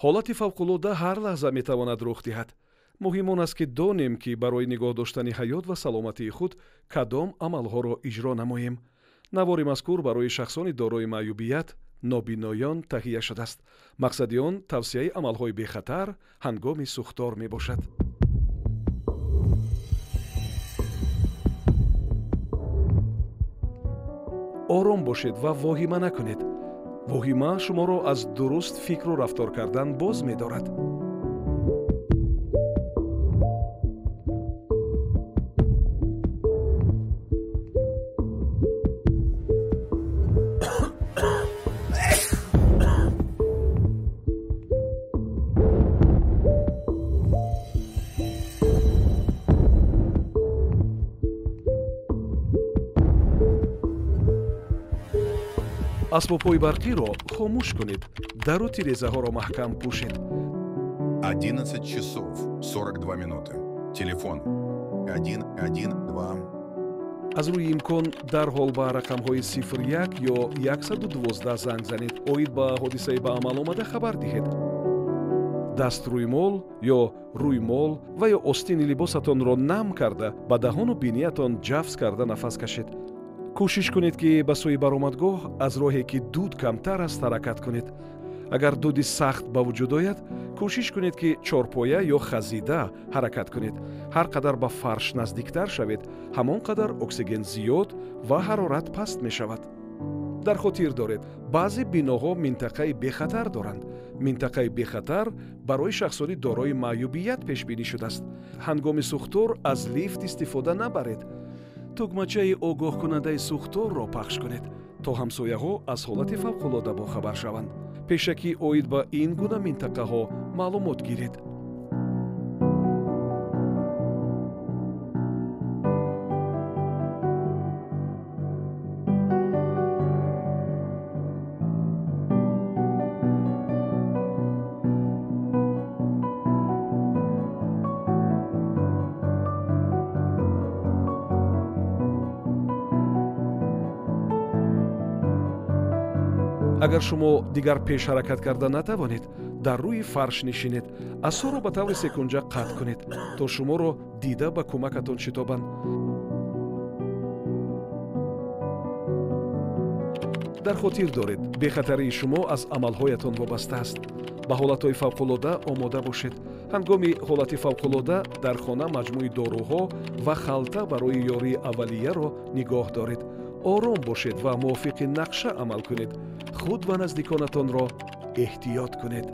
Ҳолати фавқулода ҳар лаҳза метавонад рух диҳад. Муҳим он аст, ки донем, ки барои нигоҳ доштани ҳаёт ва саломатии худ кадом амалҳоро иҷро намоем. Навори мазкур барои шахсони дорои маъюбият, нобиноён таҳия шудааст. Мақсади он тавсияи амалҳои бехатар ҳангоми сӯхтор мебошад. Ором бошед ва воҳима накунед. Воҳима шуморо аз дуруст фикру рафтор кардан боз медорад. Асбобҳои барқиро хомӯш кунед, дару тирезаҳоро маҳкам пӯшед. 11 часов 42 минуты. Телефон 1 1 2. Аз рӯи имкон дарҳол ба рақамҳои 01 ё 112 занг занед. Оид ба ҳодисаи ба амал омада хабар диҳед. Дастрӯймол ё рӯймол ва ё остини либосатонро нам карда, ба даҳону биниятон ҷафз карда нафас кашед. Кӯшиш кунед, ки ба сӯи баромадгоҳ аз роҳе, ки дуд камтар аст, ҳаракат кунед. Агар дуди сахт ба вуҷуд ояд, кӯшиш кунед, ки чорпоя ё хазида ҳаракат кунед. Ҳар қадар ба фарш наздиктар шавед, ҳамон қадар оксиген зиёд ва ҳарорат паст мешавад. Дар хотир доред, баъзе биноҳо минтақаи бехатар доранд. Минтақаи бехатар барои шахсони дорои маъюбият пешбинӣ шудааст. Ҳангоми сӯхтор аз лифт истифода набаред. Тугмачаи огоҳкунандаи сӯхторро пахш кунед, то ҳамсояҳо аз ҳолати фавқулода бохабар шаванд. Пешакӣ оид ба ин гуна минтақаҳо маълумот гиред. Агар шумо дигар пеш ҳаракат карда натавонед, дар рӯи фарш нишинед. Асоро ба таври секунҷа қатъ кунед, то шуморо дида ба кӯмакатон шитобанд. Дар хотир доред, бехатарии шумо аз амалҳоятон вобаста аст. Ба ҳолатҳои фавқулода омода бошед. Ҳангоми ҳолати фавқулода дар хона маҷмӯи доруҳо ва халта барои ёрии аввалияро нигоҳ доред. Ором бошед ва мувофиқи нақша амал кунед. Худ ва наздиконатонро эҳтиёт кунед.